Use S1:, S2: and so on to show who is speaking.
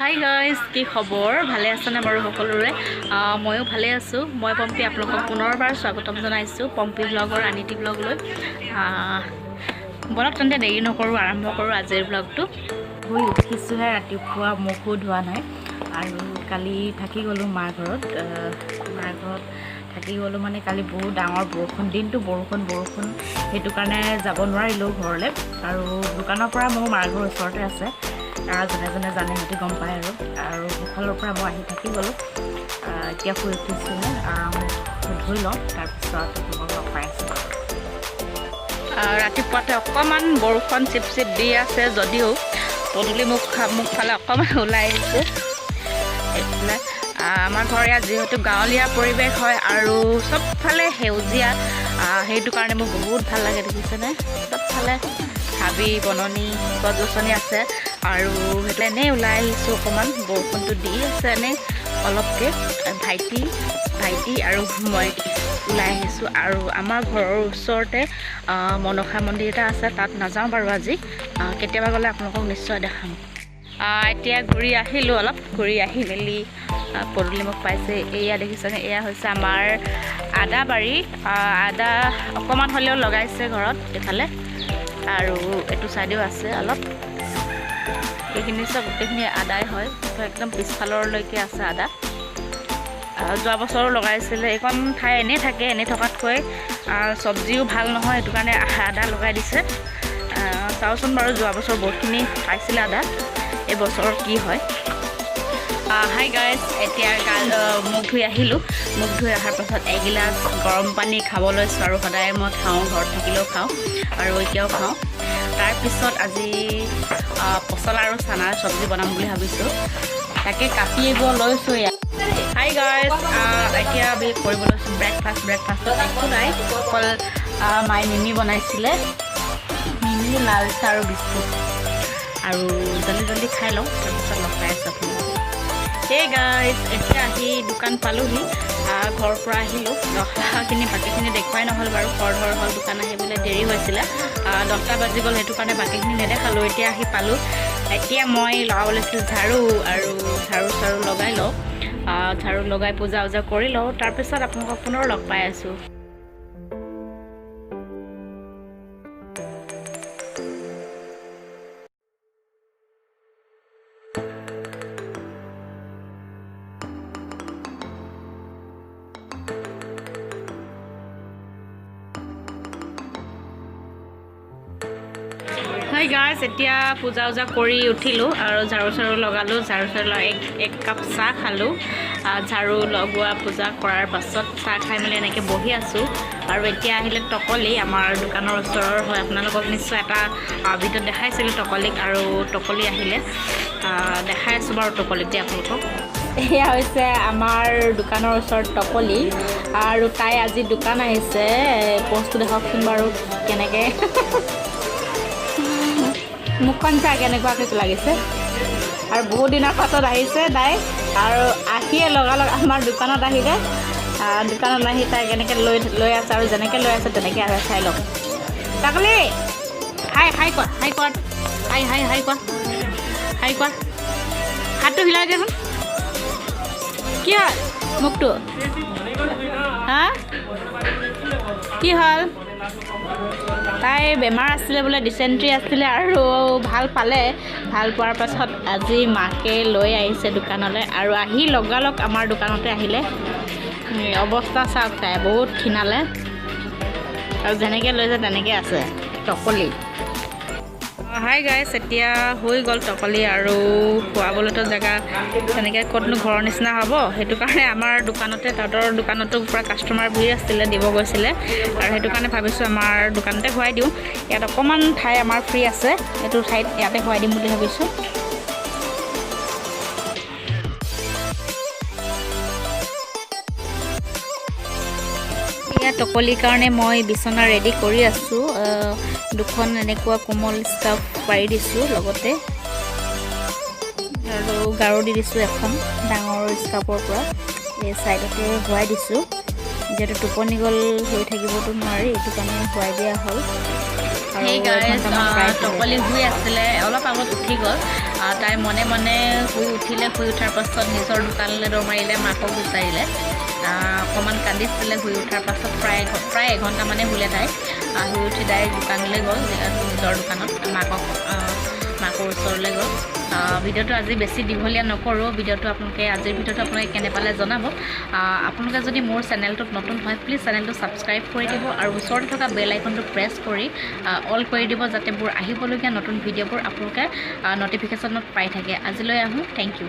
S1: Hi guys, কি খবৰ? ভালে আছেনে বাৰু সকলোৰে? ময়ো ভালে আছোঁ। মই পম্পী, আপোনালোকক পুনৰবাৰ স্বাগতম জনাইছোঁ পম্পী ব্লগৰ আনিটি ব্লগলৈ। বলক তেন্তে দেৰি নকৰোঁ, আৰম্ভ কৰোঁ আজিৰ ব্লগটো।
S2: শুই উঠিছোঁহে, ৰাতিপুৱা মুখো ধোৱা নাই আৰু কালি থাকি গ'লোঁ মাৰ ঘৰত। মাৰ ঘৰত থাকি গ'লোঁ মানে কালি বহুত ডাঙৰ বৰষুণ, দিনটো বৰষুণ বৰষুণ, সেইটো কাৰণে যাব নোৱাৰিলোঁ ঘৰলৈ। আৰু দোকানৰ পৰা মোৰ মাৰ ঘৰ ওচৰতে আছে, যোনে যোনে জানে সিহঁতি গম পায়। আৰু আৰু সেইফালৰ পৰা মই আহি থাকি গ'লোঁ। এতিয়া শুই উঠিছোঁহে, মুখ ধুই লওঁ, তাৰপিছত আপোনালোকক লগ পাই আছোঁ।
S1: ৰাতিপুৱাতে অকণমান বৰষুণ চিপ চিপ দি আছে যদিও পদূলি মুখ ফালে অকণমান ওলাই আহিছোঁ। এইফালে আমাৰ ঘৰ ইয়াত যিহেতু গাঁৱলীয়া পৰিৱেশ হয় আৰু চবফালে সেউজীয়া, সেইটো কাৰণে মোৰ বহুত ভাল লাগে। দেখিছেনে, চবফালে হাবি বননি গছ গছনি আছে। আৰু সেইটো এনেই ওলাই আহিছোঁ, অকণমান বৰষুণটো দি আছে, এনেই অলপকৈ ভাইটি ভাইটি আৰু মই ওলাই আহিছোঁ। আৰু আমাৰ ঘৰৰ ওচৰতে মনসা মন্দিৰ এটা আছে, তাত নাযাওঁ বাৰু আজি, কেতিয়াবা গ'লে আপোনালোকক নিশ্চয় দেখাম। এতিয়া ঘূৰি আহিলোঁ, অলপ ঘূৰি আহি মেলি পদূলিমুখ পাইছে। এয়া দেখিছেনে, এয়া হৈছে আমাৰ আদা বাৰী। আদা অকণমান হ'লেও লগাইছে ঘৰত এইফালে, আৰু এইটো ছাইডেও আছে অলপ। এইখিনি চব গোটেইখিনি আদাই হয়, একদম পিছফালৰলৈকে আছে আদা। যোৱা বছৰো লগাইছিলে। এইকণ ঠাই এনেই থাকে, এনেই থকাতকৈ চব্জিও ভাল নহয়, সেইটো কাৰণে আদা লগাই দিছে। চাওঁচোন বাৰু, যোৱা বছৰ বহুতখিনি পাইছিলে আদা, এই বছৰৰ কি হয়। হাই গাইজ, এতিয়া গা মুখ ধুই আহিলোঁ। মুখ ধুই অহাৰ পাছত এগিলাচ গৰম পানী খাব লৈছোঁ। আৰু সদায় মই খাওঁ, ঘৰত থাকিলেও খাওঁ আৰু এতিয়াও খাওঁ। তাৰপিছত আজি পচলা আৰু চানাৰ চব্জি বনাম বুলি ভাবিছোঁ, তাকে কাটিব লৈছোঁ ইয়াত। হাই গাইজ, এতিয়া আমি কৰিব লৈছোঁ ব্ৰেকফাষ্ট। ব্ৰেকফাষ্টত একো নাই, অকল মায়ে মিমি বনাইছিলে, মিমি, লাল চাহ আৰু বিস্কুট। আৰু জল্দি জল্দি খাই লওঁ, তাৰপিছত লগ পাই আছোঁ আপোনালোকক। হে গাইজ, এতিয়া আহি দোকান পালোহি। ঘৰৰ পৰা আহিলোঁ, দহটাখিনি বাকীখিনি দেখুৱাই নহ'ল বাৰু, খৰধৰ হ'ল, দোকান আহিবলৈ দেৰি হৈছিলে, 10টা বাজি গ'ল, সেইটো কাৰণে বাকীখিনি নেদেখালোঁ। এতিয়া আহি পালোঁ। এতিয়া মই লগাব লৈছিলোঁ ঝাৰু, আৰু ঝাৰু চাৰু লগাই লওঁ, ঝাৰু লগাই পূজা উজা কৰি লওঁ, তাৰপিছত আপোনালোকক পুনৰ লগ পাই আছোঁ। হাই গাইজ, এতিয়া পূজা উজা কৰি উঠিলোঁ আৰু ঝাৰু চাৰু লগালোঁ। ঝাৰু চাৰু লগাই এক এক কাপ চাহ খালোঁ। ঝাৰু লগোৱা পূজা কৰাৰ পাছত চাহ খাই মেলি এনেকৈ বহি আছোঁ। আৰু এতিয়া আহিলে টকলি, আমাৰ দোকানৰ ওচৰৰ হয়। আপোনালোকক নিশ্চয় এটা ভিডিঅ'ত দেখাইছিলোঁ টকলিক, আৰু টকলি আহিলে, দেখাই আছোঁ বাৰু টকলিক দেই আপোনালোকক। এয়া হৈছে আমাৰ দোকানৰ ওচৰত টকলি, আৰু তাই আজি দোকান আহিছে। প'ষ্টটো দেখকচোন বাৰু কেনেকৈ, মুখখন চা কেনেকুৱাকৈ লাগিছে। আৰু বহুত দিনৰ পাছত আহিছে তাই, আৰু আহিয়ে লগালগ আমাৰ দোকানত আহিলে। দোকানত আহি তাই কেনেকৈ লৈ লৈ আছে, আৰু যেনেকৈ লৈ আছে তেনেকৈ আহে, চাই লওক। টাকলি, হাই হাই কোৱা, হাই কোৱা, হাই হাই হাই কোৱা, হাই কোৱা, হাতটো হিলাই দিয়াচোন। কি হ'ল মুখটো, হা কি হ'ল? তাই বেমাৰ আছিলে বোলে, ডিচেণ্ট্ৰি আছিলে, আৰু ভাল পালে। ভাল পোৱাৰ পাছত আজি মাকে লৈ আহিছে দোকানলৈ, আৰু আহি লগালগ আমাৰ দোকানতে আহিলে। অৱস্থা চাওক, তাই বহুত ক্ষীণালে, আৰু যেনেকৈ লৈছে তেনেকৈ আছে টকলি। হাই গাইজ, এতিয়া হৈ গ'ল টকলি, আৰু খুৱাবলৈতো জেগা তেনেকৈ ক'তনো ঘৰৰ নিচিনা হ'ব, সেইটো কাৰণে আমাৰ দোকানতে, তাঁতৰ দোকানতো পূৰা কাষ্টমাৰ ভিৰ আছিলে, দিব গৈছিলে, আৰু সেইটো কাৰণে ভাবিছোঁ আমাৰ দোকানতে খুৱাই দিওঁ। ইয়াত অকণমান ঠাই আমাৰ ফ্ৰী আছে, এইটো ঠাইত ইয়াতে খুৱাই দিম বুলি ভাবিছোঁ। এয়া টকলিৰ কাৰণে মই বিচনা ৰেডি কৰি আছোঁ। দুখন এনেকুৱা কোমল ষ্টাফ পাৰি দিছোঁ, লগতে আৰু গাৰু দি দিছোঁ এখন ডাঙৰ স্কাৰ্ফৰ পৰা, এই ছাইডতে শুৱাই দিছোঁ। যিহেতু টোপনি গ'ল হৈ থাকিবতো নোৱাৰি, এইটো কাৰণে শুৱাই দিয়া হ'ল।
S2: টকলি শুই আছিলে, অলপ আগত উঠি গ'ল। তাই মনে মনে শুই উঠিলে। শুই উঠাৰ পাছত নিজৰ দোকানলৈ দৌৰ মাৰিলে, মাকক বিচাৰিলে। অকণমান কান্দিছিলে শুই উঠাৰ পাছত। প্ৰায় প্ৰায় এঘণ্টামানে শুলে তাই। শুই উঠি ডাইৰেক্ট দোকানলৈ গ'ল, নিজৰ দোকানত মাকৰ ওচৰলৈ গ'ল। ভিডিঅ'টো আজি বেছি দীঘলীয়া নকৰোঁ। ভিডিঅ'টো আপোনালোকে আজিৰ ভিডিঅ'টো আপোনালোকে কেনে পালে জনাব। আপোনালোকে যদি মোৰ চেনেলটোত নতুন হয়, প্লিজ চেনেলটো ছাবস্ক্ৰাইব কৰি দিব আৰু ওচৰতে থকা বেল আইকনটো প্ৰেছ কৰি অল কৰি দিব, যাতে মোৰ আহিবলগীয়া নতুন ভিডিঅ'বোৰ আপোনালোকে ন'টিফিকেশ্যনত পাই থাকে। আজিলৈ আহোঁ। Thank U.